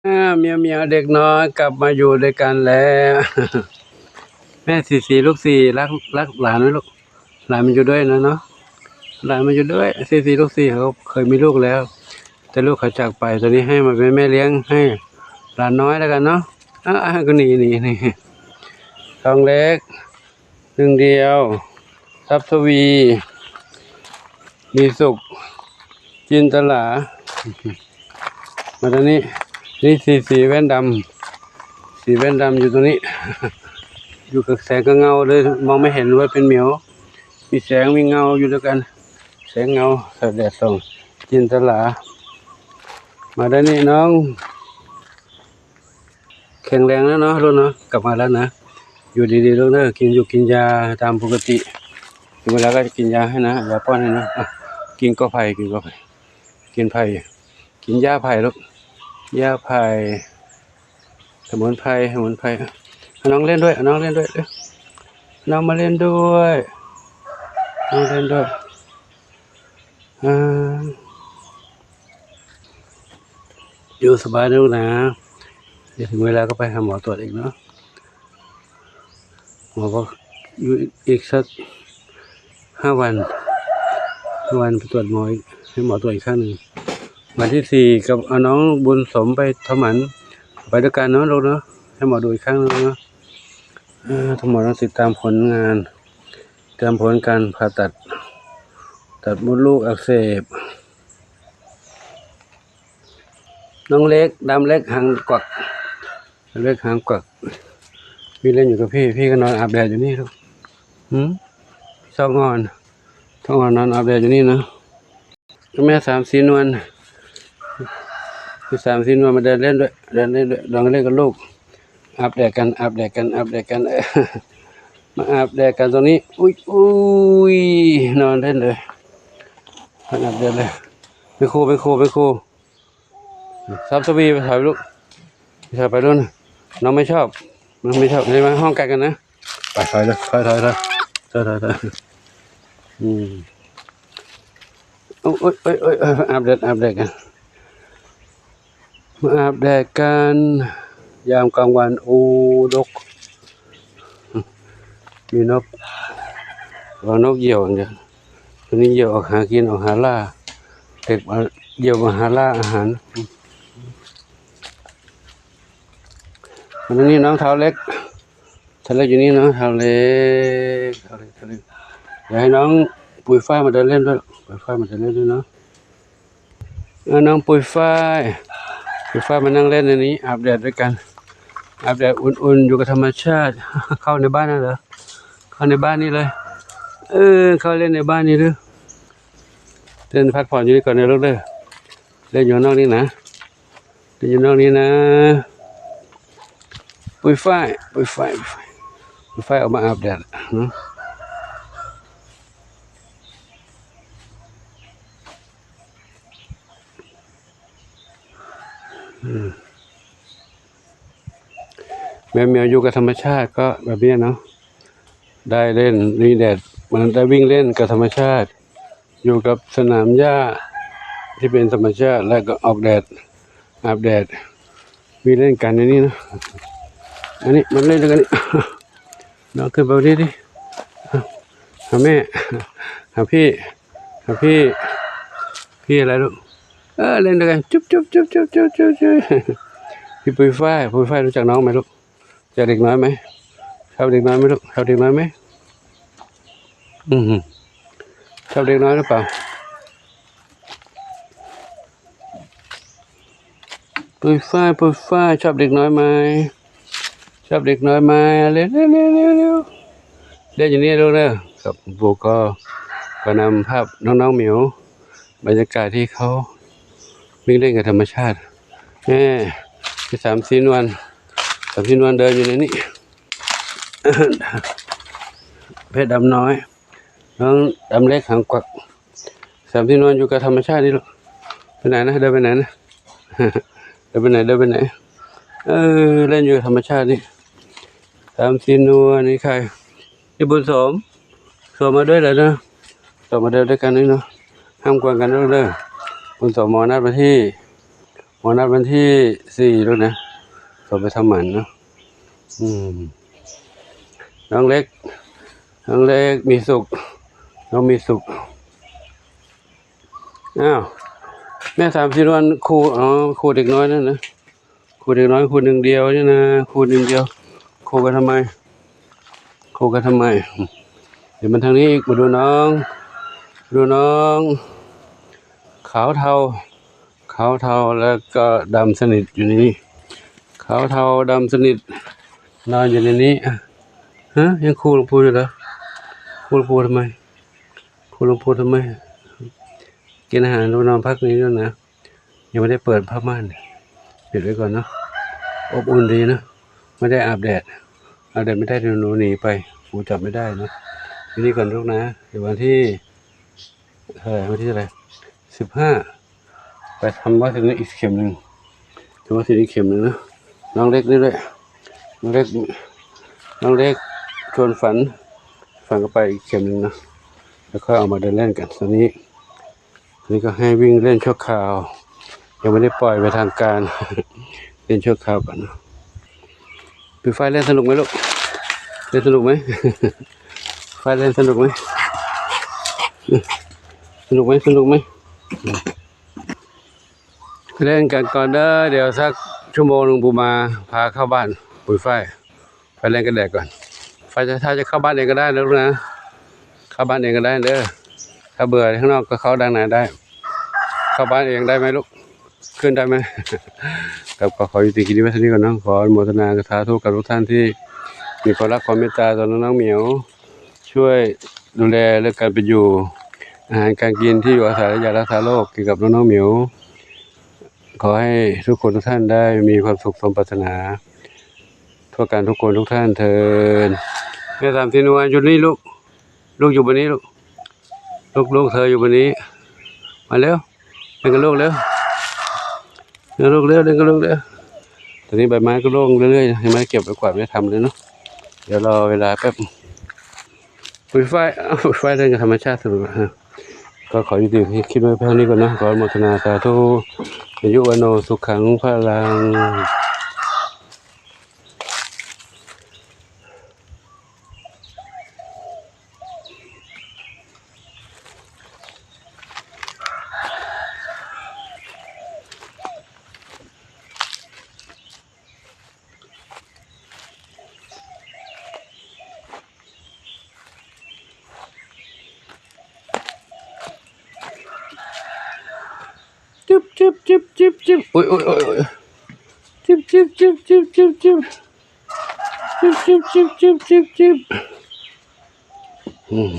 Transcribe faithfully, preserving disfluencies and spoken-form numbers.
อ่า เมียวเมียวเด็กน้อยกลับมาอยู่ด้วยกันแล้ว แม่สีสีลูกสี่รักรักหลานไหมลูก หลานมันอยู่ด้วยนะเนาะ หลานมันอยู่ด้วย สีสีลูกสี่เขาเคยมีลูกแล้ว แต่ลูกเขาจากไป ตอนนี้ให้มาเป็นแม่เลี้ยงให้หลานน้อยแล้วกันเนาะ อ่า อ่า ก็หนีหนีหนี ทองเล็ก หนึ่งเดียว ทรัพย์ทวี มีสุข จินตลา มาตรงนี้ นี่สีสีแว่นดำ สีแว่นดำอยู่ตรงนี้ อยู่กับแสงกับเงาเลย มองไม่เห็นว่าเป็นเหมียว มีแสงมีเงาอยู่ด้วยกัน แสงเงา แสงแดดส่อง จินตลา มาด้านนี้น้อง แข็งแรงแล้วเนาะลูกเนาะ กลับมาแล้วนะ อยู่ดีๆลูกเนาะ กินอยู่กินยาตามปกติ ถึงเวลาก็จะกินยาให้นะ ยาป้อนให้นะ อ่ะ กินกอไผ่ กินกอไผ่ กินไผ่ กินหญ้าไผ่ลูก หญ้าไผ่ สมุนไพร สมุนไพร เอาน้องเล่นด้วย เอาน้องเล่นด้วยเร็ว น้องมาเล่นด้วย น้องเล่นด้วย อ่า อยู่สบายนะลูกนะ เดี๋ยวถึงเวลาก็ไปหาหมอตรวจอีกเนาะ หมอบอกอยู่อีกสักห้าวัน ห้าวันไปตรวจหมออีก ให้หมอตรวจอีกครั้งหนึ่ง วันที่สี่กับเอาน้องบุญสมไปทำหมัน ไปด้วยกันเนาะลูกเนาะ ให้หมอดูอีกครั้งหนึ่งเนาะ เอ่อ ทั้งหมดต้องติดตามผลงาน ตามผลการผ่าตัด ตัดมดลูกอักเสบ น้องเล็ก ดำเล็กหางกวัก ดำเล็กหางกวัก พี่เล่นอยู่กับพี่ พี่ก็นอนอาบแดดอยู่นี่ลูก หืม ทองอ่อน ทองอ่อนนอนอาบแดดอยู่นี่นะ แม่สามสีนวล พี่สามสีนวลมาเดินเล่นด้วย เดินเล่นด้วย ลองเล่นกับลูก อาบแดดกัน อาบแดดกัน อาบแดดกัน เออ มาอาบแดดกันตรงนี้ อุ้ย อุ้ย นอนเล่นเลย นอนอาบแดดเลย ไม่คู่ ไม่คู่ ไม่คู่ ซับสวีไปถอยลูก ไปถอยไปรุ่น น้องไม่ชอบ น้องไม่ชอบ เห็นไหม ห้องไกลกันนะ ไป ถอยเลย ถอย ถอย ถอย ถอย ถอย ถอย อืม โอ๊ย โอ๊ย โอ๊ย โอ๊ย อาบแดด อาบแดดกัน มาอาบแดดกัน ยามกลางวัน โอ้ นก มีนก ระวังนกเหยี่ยวอย่างเดียว ตัวนี้เหยี่ยวออกหากิน ออกหาล่า เด็กมา เหยี่ยวมาหาล่าอาหาร วันนี้น้องเท้าเล็ก เท้าเล็กอยู่นี่เนาะ เท้าเล็ก เท้าเล็ก เท้าเล็ก เดี๋ยวให้น้องปุยฝ้ายมาเดินเล่นด้วย ปุยฝ้ายมาเดินเล่นด้วยเนาะ เอาน้องปุยฝ้าย ปุยฝ้ายมานั่งเล่นในนี้ อาบแดดด้วยกัน อาบแดดอุ่นๆ อยู่กับธรรมชาติ เข้าในบ้านนั่นเหรอ เข้าในบ้านนี่เลย เออ เข้าเล่นในบ้านนี่หรือ เล่นพักผ่อนอยู่นี่ก่อนนะลูกเด้อ เล่นอยู่นอกนี่นะ เล่นอยู่นอกนี่นะ ปุยฝ้าย ปุยฝ้าย ปุยฝ้าย ปุยฝ้ายออกมาอาบแดดเนาะ อืม แมวๆ อยู่กับธรรมชาติก็แบบนี้เนาะ ได้เล่น มีแดด มันได้วิ่งเล่นกับธรรมชาติ อยู่กับสนามหญ้าที่เป็นธรรมชาติ แล้วก็ออกแดด อาบแดด วิ่งเล่นกันในนี้เนาะ อันนี้มันเล่นกันนี่ น้องขึ้นไปบนนี้ดิ หาแม่ หาพี่ หาพี่ พี่อะไรลูก เออ เล่นด้วยกัน จุ๊บจุ๊บจุ๊บจุ๊บจุ๊บจุ๊บจุ๊บ พี่ปุยฝ้าย ปุยฝ้ายรู้จักน้องไหมลูก รู้จักเด็กน้อยไหม ชอบเด็กน้อยไหมลูก ชอบเด็กน้อยไหม อืม ชอบเด็กน้อยหรือเปล่า ปุยฝ้าย ปุยฝ้าย ชอบเด็กน้อยไหม ชอบเด็กน้อยไหม เร็วเร็วเร็วเร็วเร็ว เล่นอยู่นี่ลูกเด้อ ครับ ปู่ก็ ก็นำภาพน้องๆเหมียว บรรยากาศที่เขาวิ่งเล่นกับธรรมชาติ แม่ พี่สามสีนวล สามสีนวลเดินอยู่ในนี้ เพชรดำน้อย น้องดำเล็กหางกวัก สามสีนวลอยู่กับธรรมชาตินี่ลูก ไปไหนนะ เดินไปไหนนะ เดินไปไหน เดินไปไหน เออ เล่นอยู่กับธรรมชาตินี่ สามสีนวลนี่ใคร นี่บุญสม สมมาด้วยเหรอเนาะ สมมาเดินด้วยกันนี่เนาะ ห้ามกวนกันเด้อ บุญสมหมอนัดมาที่ หมอนัดวันที่สี่แล้วนะ สอบไปทำหมันเนาะ อืม น้องเล็ก น้องเล็กมีสุข น้องมีสุข อ้าว แม่ถามสินวลครู อ๋อ ครูเด็กน้อยนั่นนะ ครูเด็กน้อย ครูหนึ่งเดียวเนี่ยนะ ครูหนึ่งเดียว ครูกันทำไม ครูกันทำไม เดี๋ยวมันทางนี้อีก มาดูน้อง ดูน้อง ขาวเทา ขาวเทาแล้วก็ดำสนิทอยู่ในนี้ ขาวเทาดำสนิท นอนอยู่ในนี้ อ่ะ ฮะ ยังครูหลวงปู่อยู่เหรอ ครูหลวงปู่ทำไม ครูหลวงปู่ทำไม กินอาหารแล้วนอนพักนี้ด้วยนะ ยังไม่ได้เปิดผ้าม่าน ปิดไว้ก่อนเนาะ อบอุ่นดีนะ ไม่ได้อาบแดด อาบแดดไม่ได้ เดี๋ยวหนูหนีไป หนูจับไม่ได้นะ อยู่นี่ก่อนลูกนะ เดี๋ยววันที่ เท่าไหร่ วันที่เท่าไหร่ สิบห้า ไปทำวัคซีนอีกเข็มหนึ่ง ทำวัคซีนอีกเข็มหนึ่งนะ น้องเล็กนี่ด้วย น้องเล็ก น้องเล็กชวนฝัน ฝันก็ไปอีกเข็มหนึ่งนะ แล้วค่อยออกมาเดินเล่นกัน ตอนนี้ อันนี้ก็ให้วิ่งเล่นชั่วคราว ยังไม่ได้ปล่อยไปทางการ เล่นชั่วคราวก่อนนะ พี่ฝ้ายเล่นสนุกไหมลูก เล่นสนุกไหม ฝ้ายเล่นสนุกไหม สนุกไหม สนุกไหม เล่นกันก่อนเด้อ เดี๋ยวสักชั่วโมงหนึ่งปู่มาพาเข้าบ้าน ปุยฝ้าย ไปเล่นกันแดดก่อน ฝ้ายจะ ถ้าจะเข้าบ้านเองก็ได้นะลูกนะ เข้าบ้านเองก็ได้เด้อ ถ้าเบื่อข้างนอกก็เข้าด้านในได้ เข้าบ้านเองได้ไหมลูก ขึ้นได้ไหม ครับ ก็ขอยุติคลิปไว้เท่านี้ก่อนเนาะ ขออนุโมทนาสาธุกับทุกท่านที่มีความรักความเมตตาต่อน้องๆเหมียว ช่วยดูแลเรื่องการเป็นอยู่ อาหารการกิน ที่อยู่อาศัย และยารักษาโรคเกี่ยวกับน้องๆเหมียว ขอให้ทุกคนทุกท่านได้มีความสุขสมปรารถนา ทั่วกันทุกคนทุกท่านเทอญ แม่สามสินวลอยู่นี่ลูก ลูกอยู่บนนี้ลูก ลูก ลูกเธออยู่บนนี้ มาเร็ว เล่นกับลูกเร็ว เร็วลูกเร็ว เล่นกับลูกเร็ว ตอนนี้ใบไม้ก็ร่วงเรื่อยๆนะ ยังไม่ได้เก็บไปกวาดไม่ทำเลยเนาะ เดี๋ยวรอเวลาแป๊บ ปุยฝ้าย เอ้า ปุยฝ้ายเล่นกับธรรมชาติสนุกอะฮะ ก็ขอยุติคลิปไว้เพียงเท่านี้ก่อนนะ ขออนุโมทนาสาธุ อายุวัณโณสุขังพลัง จึ๊บจึ๊บจึ๊บจึ๊บจึ๊บ โอ๊ย โอ๊ย โอ๊ย โอ๊ย จึ๊บจึ๊บจึ๊บจึ๊บจึ๊บจึ๊บ จึ๊บจึ๊บจึ๊บจึ๊บจึ๊บจึ๊บ อืม